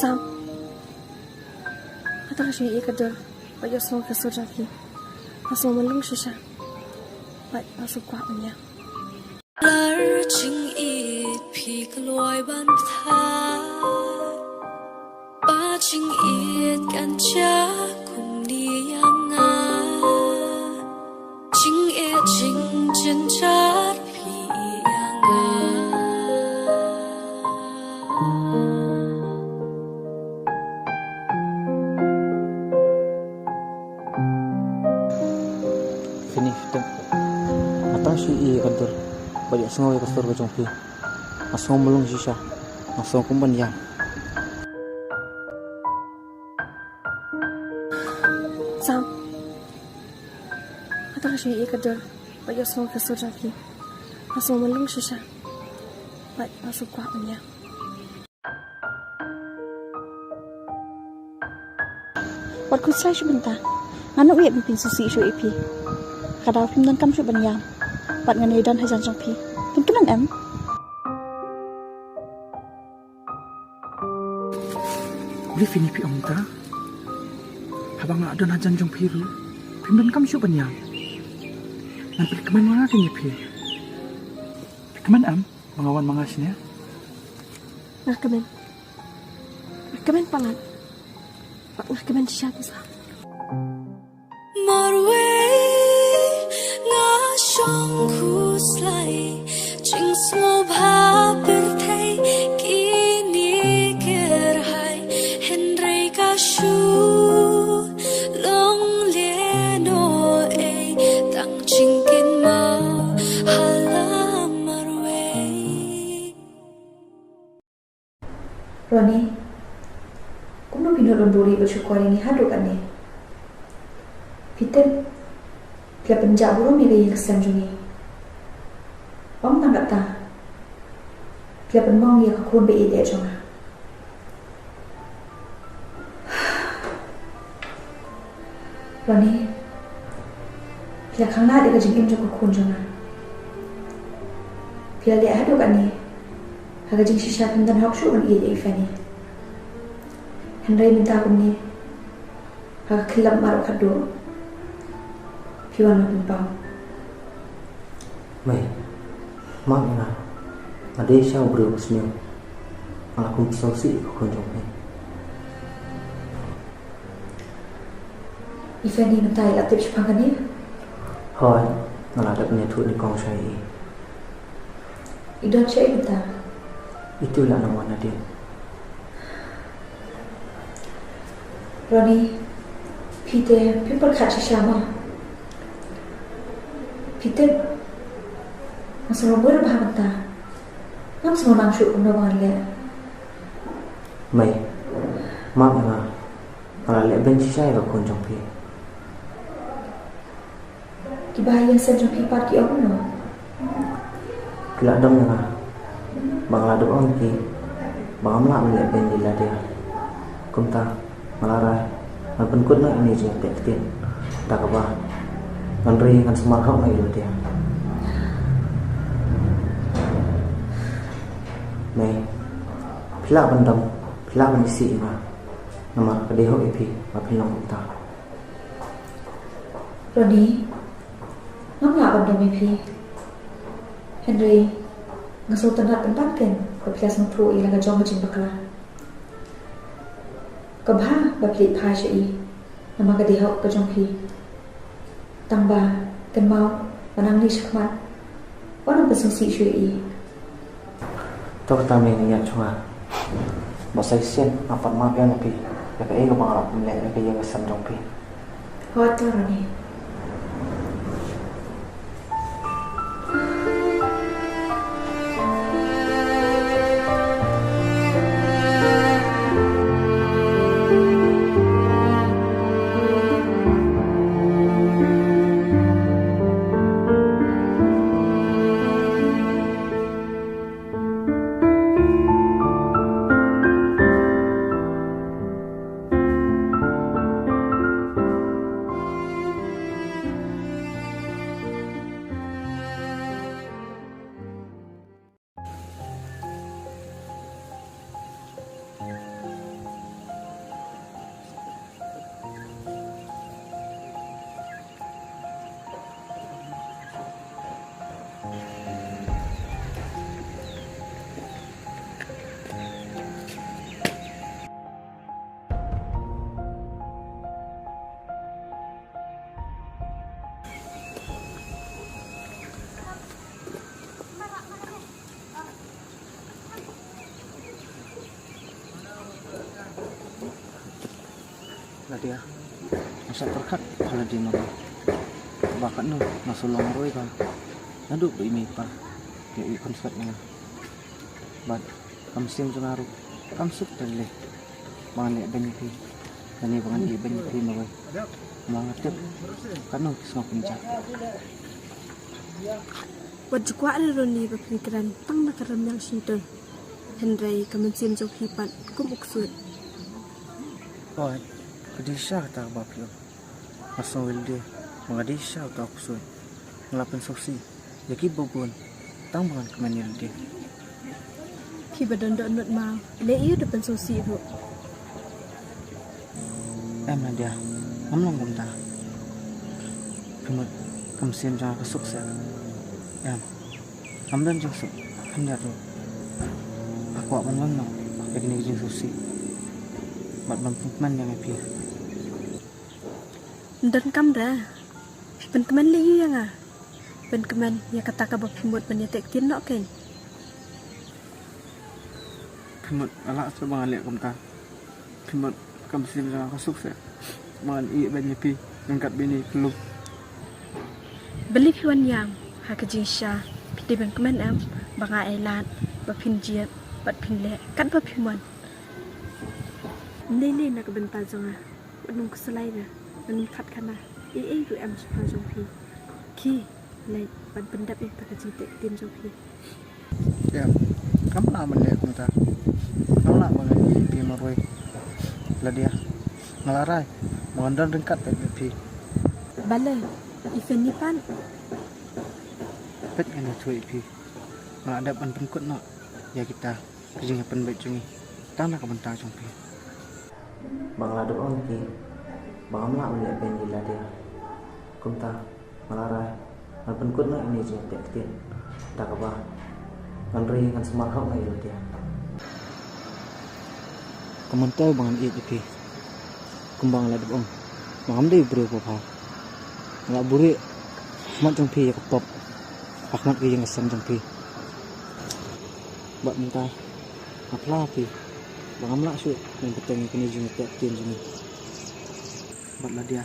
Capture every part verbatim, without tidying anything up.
Tam. Hata ka shu ïa ka dur. Ba ïohsngew ka sur jong phi. Nga sngew malung shisha. Ba nga sngew kwah ban ïa. Lar jingïeit phi kloi ban ptha. Ba jingïeit kan jia kumne ïa nga. Jingïeit jingjynjar phi ïa nga. Fini, Fitep. Nga tang shu ïohi ka dur. Ba ïohsngew ïa ka sur ka jong phi. Nga sngew malung shisha. Nga sngew kum ban ïam. Sam. Nga tang shu ïohi ka dur. Ba ïohsngew ka sur jong phi. Nga sngew malung shisha. Ba nga sngew kwah ban ïam. Wat khuslai shuh mynta. Nga ïohi ba phin sngewsih shuh ïa phi. Ka daw phim donkam shuh ban ïam. Bad ngan ïai don hajan jong phi. Phin kmen em? Kumne Fini phi ong mynta. Haba nga la don hajan jong phi ruh, phim donkam shuh ban ïam. Ngan pynkmen ma nga kein ïa phi. Phi kmen em? Ba nga wan ma nga shane. Nga kmen. Nga kmen palat. Bad nga kmen shisha pisa. Marwei nga shong khuslai jingsngewbha pyrthei kine kyrhai hynrei ka shu long lehnohei tang jingkynmaw ha la marwei. Ronnie, kumno phi nud ban buhrieh bad shukor ïa ngi haduh katne? Phi tip, phi la pynjah burom ïa ka ïing ka sem jong ngi. Ym tang katta, phi la pynmong ïa ka khun ba ïeit jong nga. Ronnie, phi la khanglad ïa ka jingim jong ka khun jong nga. Phi la leh haduh katne ha ka jingshisha, phim don hok shuh ban ïeit ïa i Fanny. Hynrei mynta kumne, ha ka khyllipmat khatduh, phi wan ban pynpaw. Mei, map ïa nga. Nga dei shisha u briew basniew. Nga la kum sngewsih ïa ka khun jong phi. I Fanny mynta i la tip shaphang kane? Hooid, nga la dep ïathuh nyngkong sha i. I don shaei mynta? Itu i la nang wan hadien. Ronnie, phi te phi pyrkhat shisha mo? Phi tip, nga sngewbha bha mynta. Ngam sngewthuh shuh kumno ba ngan leh. Mei, map ïa nga. Nga la leh beiñ shisha ïa ka khun jong phi. Kiba ha ïing sem jong phi pat ki ong kumno? Ki la dom ïa nga ba nga la dep ong ïa ki ba ngam lah ban leh beiñ ïa i Lydia. Kumta nga la rai ngan pynkut noh ïa ine i jingïapeit ktien da kaba ngan ri ngan sumar hok noh ïa i Lydia. Mei, phi lah ban dom, phi lah ban isih ïa nga. Namar ka dei hok ïa phi ba phin long kumta. Ronnie, ngam lah ban dom ïa phi. Hynrei nga sngewtynnat pynban kein ba phi la sngewthuh ïa la ka jong ka jingbakla. Ka bha ba phi leit phai sha i namar ka dei hok ka jong phi. Tang ba kynmaw ba nangne shakhmat wat nang pynsngewsih shuh ïa i. To kata me ngi ïa chunga. Ba sa shisien nga pan map ïa phi ïa kaei kaba nga la pynleh ïa ka ïing ka sem jong phi. Hooid to Ronnie. Nadia, nga shah pyrkhat ha lade marwei ba katno nga shu long marwei bha naduh ba i mei i pa ki ïohi khunswet ïa nga. Bad ka mynsiem jong nga ruh kam suk te lei ba ngan leh beiñ ïa phi, lane ba ngan ïeh beiñ ïa phi marwei. Namar nga tip katno ki sngewkynjah. Wat ju kwah re Ronnie ba phin kren tang na ka rynmiang shyntur. Hynrei ka mynsiem jong phi pat kum u ksuid. Oi, ka dei shisha kata kaba phi ong. Nga sngew ïa lade ba nga dei shisha uta u ksuid. Nga la pynsngewsih ïa kiba bun tang ba ngan kmen ïa lade. Phi ba don dohnud maw, leh ïa u da pynsngewsih ruh. Em Nadia, ngam long kumta. Phi mut ka mynsiem jong nga ka suk seh. Em, ngam don jingsuk khyndiat ruh. Nga kwah ban long noh ïa kine ki jingsngewsih bad ban pynkmen ïa nga ïa phi. Ym donkam re. Phi pynkmen leh ïa nga. Pynkmen ïa kata kaba phi mut ban ïateh ktien noh kein. Phi mut nga lah seh ba ngan leh kumta. Phi mut ka mynsiem jong nga ka suk seh ba ngan ïeh beiñ ïa phi ryngkat bad ine i khyllung. Balei phi wan ïam ha ka jingshisha? Phi dei ban kmen em ba nga ai lad ba phin jied bad phin leh katba phi mon? Ym dei lei na ka bynta jong nga. Wat nym khuslai re, wat nym khatkhana. Ei ei ruh em shaphang jong phi. Khie leit bad pyndep ïa kata ka jingteh ktien jong phi. Em, ngam lah ban leh kumta. Ngam lah ban ïeh ïa phi marwei. Nadia, nga la rai ba ngan don ryngkat bad phi. Balei? I Fanny pat? Peit, ngan ïathuh ïa phi. Nga la dep ban pynkut noh ïa kita ki jingïapynbeit jong ngi tang na ka bynta jong phi. Ba nga la dep ong ïa phi ba ngam lah ban leh beiñ ïa i Nadia. Kumta nga la rai ngan pynkut noh ïa ine i jingïateh ktien da kaba ngan ri ngan sumar hok noh ïa i Nadia. Ka myntoi ba ngan ïeit ïa phi kumba nga la dep ong ba ngam dei u briew ba bha. Nga la buhrieh ha khmat jong phi ïa ka pop, ha khmat ka ïing ka sem jong phi. Bad mynta nga phla ïa phi ba ngam lah shuh ban bteng ïa kine ki jingïateh ktien jong ngi. Bad Nadia,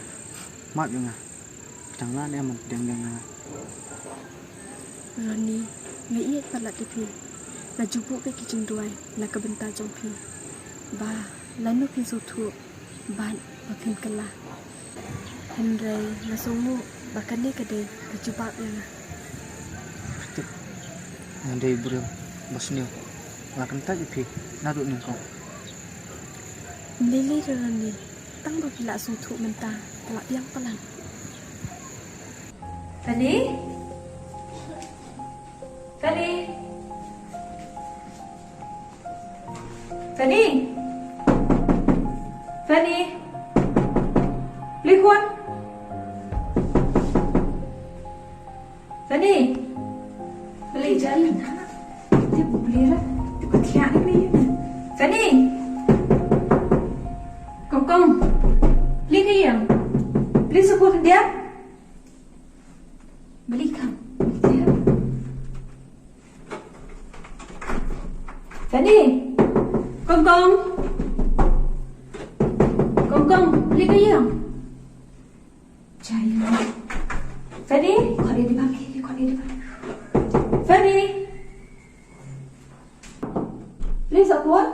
map ïa nga. Tang la ne man pdiang ïa nga. Ronnie, nga ïeit palat ïa phi. Nga ju buh beit ki jingduwai na ka bynta jong phi ba lano phin sngewthuh bad ba phin kylla. Hynrei nga sngewnguh ba kane ka dei ka jubab ïa nga. Phi tip, nga dei briew ba sniew. Nga kyntait ïa phi naduh nyngkong. Ym lei lei re Ronnie, tang ba phi la sngewthuh mynta, ka la biang palat. Fanny? Fanny? Fanny? Fanny? Blei khun? Fanny? Blei jai. Te blei ra. Te ko thiah ni ni. Fanny? Kong kong. Blei ka ïing. Blei sa khun dia. Blei kam. Fanny. Kong kong. Kong kong. Blei ka ïing. Jai. Fanny. Khot ïa di bang, khot ïa di bang. Fanny. Please, Apun.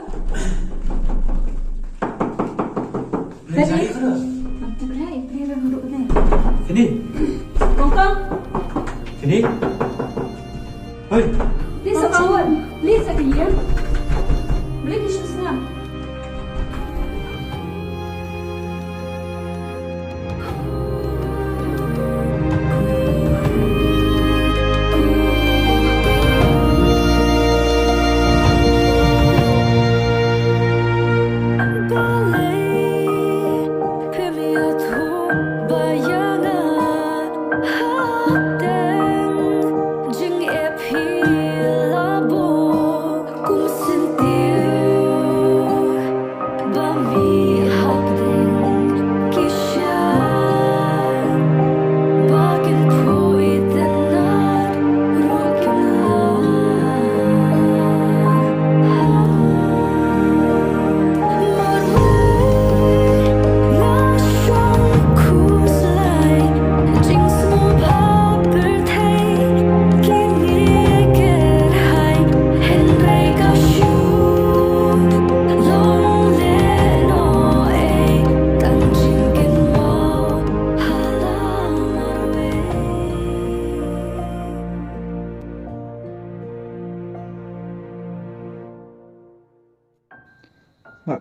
Please, Apun. Kong kong. Hei. Please, Apun. Please, ka ïing. Please, ka ïing.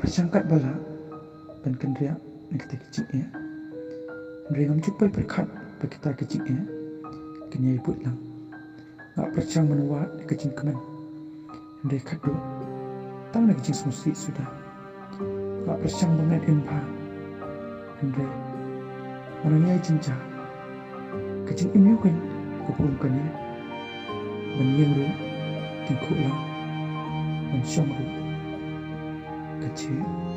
Pyrshang katba lah ban kynriah na kita ki jingeh, hynrei ngam ju poi pyrkhat ba kita ki jingeh kin ïai bud lang. Nga pyrshang ban wad na ka jingkmen, hynrei khatduh tang na ka jingsngewsih suda. Nga pyrshang ban ngat im bha, hynrei nga nang ïai jynjar. Ka jingim ïa u kane ka bun kane, ban ïeng ruh tyngkhuh lang, ban shong ruh ka jhieh.